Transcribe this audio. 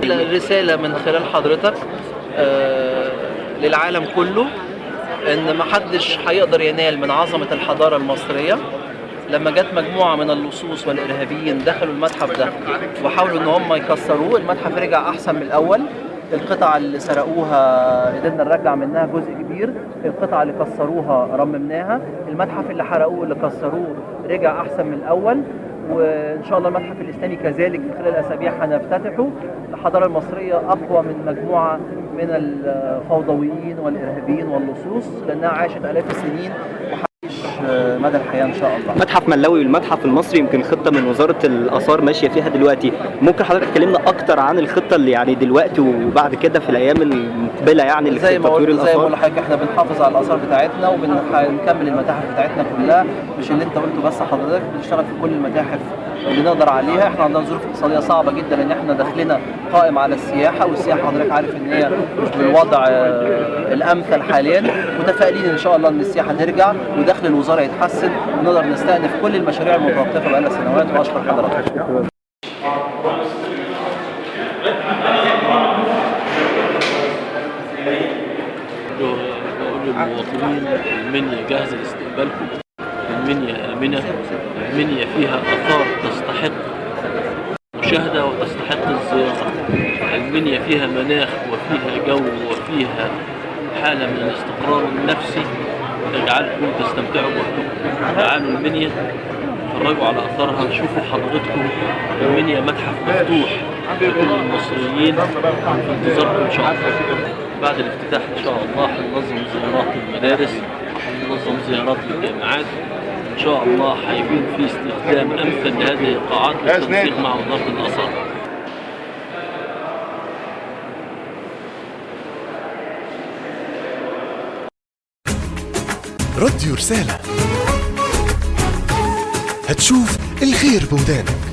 الرسالة من خلال حضرتك للعالم كله ان محدش هيقدر ينال من عظمة الحضارة المصرية. لما جت مجموعة من اللصوص والإرهابيين دخلوا المتحف ده وحاولوا ان هم يكسروه، المتحف رجع احسن من الاول. القطع اللي سرقوها قدرنا نرجع منها جزء كبير، القطع اللي كسروها رممناها، المتحف اللي حرقوه اللي كسروه رجع احسن من الاول، وان شاء الله المتحف الاسلامي كذلك في خلال اسابيع هنفتتحه. الحضارة المصرية اقوى من مجموعة من الفوضويين والارهابيين واللصوص، لانها عاشت الاف السنين وهتعيش مدى الحياة ان شاء الله. متحف ملاوي والمتحف المصري يمكن خطه من وزارة الاثار ماشية فيها دلوقتي، ممكن حضرتك تكلمنا اكتر عن الخطة اللي يعني دلوقتي وبعد كده في الايام المقبلة يعني زي ما لتطوير قلت، زي ما الاثار؟ بقول لحضرتك احنا بنحافظ على الاثار بتاعتنا وبنكمل المتاحف بتاعتنا كلها، مش اللي انت قلته بس حضرتك، بنشتغل في كل المتاحف اللي نقدر عليها. احنا عندنا ظروف اقتصادية صعبة جدا لان احنا دخلنا قائم على السياحة، والسياحة حضرتك عارف ان هي مش بالوضع الامثل حاليا. متفائلين ان شاء الله ان السياحة ترجع ودخل الوزارة يتحسن ونقدر نستأنف كل المشاريع المتوقفه بقالها سنوات. واشكر حضرتك. بقول للمواطنين المنيا جاهزة لاستقبالكم، المنيا آمنة، المنيا فيها آثار تستحق مشاهدة وتستحق الزيارة، المنيا فيها مناخ وفيها جو وفيها حالة من الاستقرار النفسي تجعلكم تستمتعوا بوقتكم. تعالوا المنيا، اتفرجوا على آثارها، شوفوا حضرتكم. المنيا متحف مفتوح لكل المصريين، في انتظاركم إن شاء الله. بعد الافتتاح إن شاء الله هننظم زيارات للمدارس، هننظم زيارات للجامعات، إن شاء الله هيكون في استخدام أمثل لهذه القاعات والتنسيق مع وزارة الآثار. راديو رسالة، هتشوف الخير بودانك.